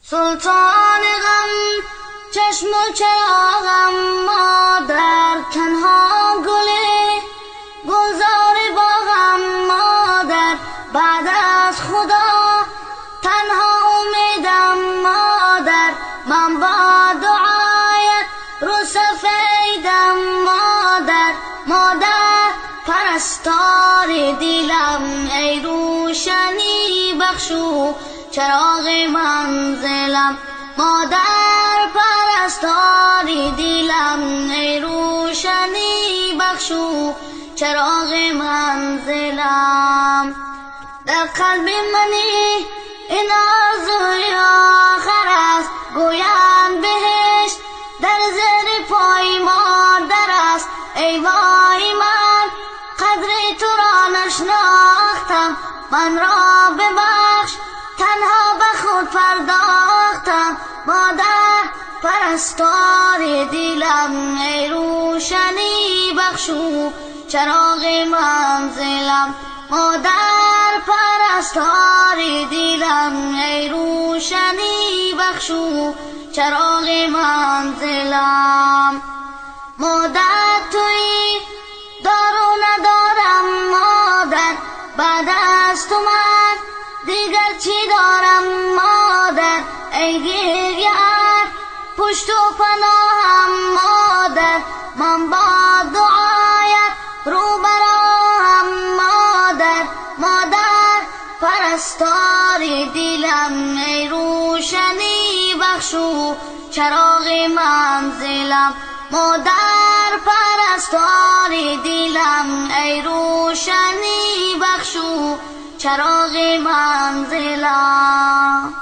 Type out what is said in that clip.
سلطان غم چشم و چراغم مادر، تنها گل گلزار باغم مادر، بعد از خدا تنها امیدم مادر، من با دعایت رو سفیدم مادر. مادر پرستار دلم، ای روشنی بخشو چراغ منزلم. مادر پرستار دلم، ای روشنی بخشو چراغ منزلم. در قلب منی این آرزوی آخر است، گویند بهشت در زیر پای مادر است. ای وای من قدر تو را نشناختم، من را ببخش تنها به خود پرداختم. مادر پرستار دلم، ای روشنی بخشو چراغ منزلم. مادر پرستار دلم، ای روشنی بخشو چراغ منزلم. مادر تویی دارو ندارم مادر، بعد از تو من دیگر چی دارم مادر. ای گریه پشت و پناهم مادر، من با دعایت رو براهم مادر. مادر پرستار دلم، ای روشنی بخشو چراغ منزلم. مادر پرستار دلم، ای روشنی بخشو چراغ منزلم.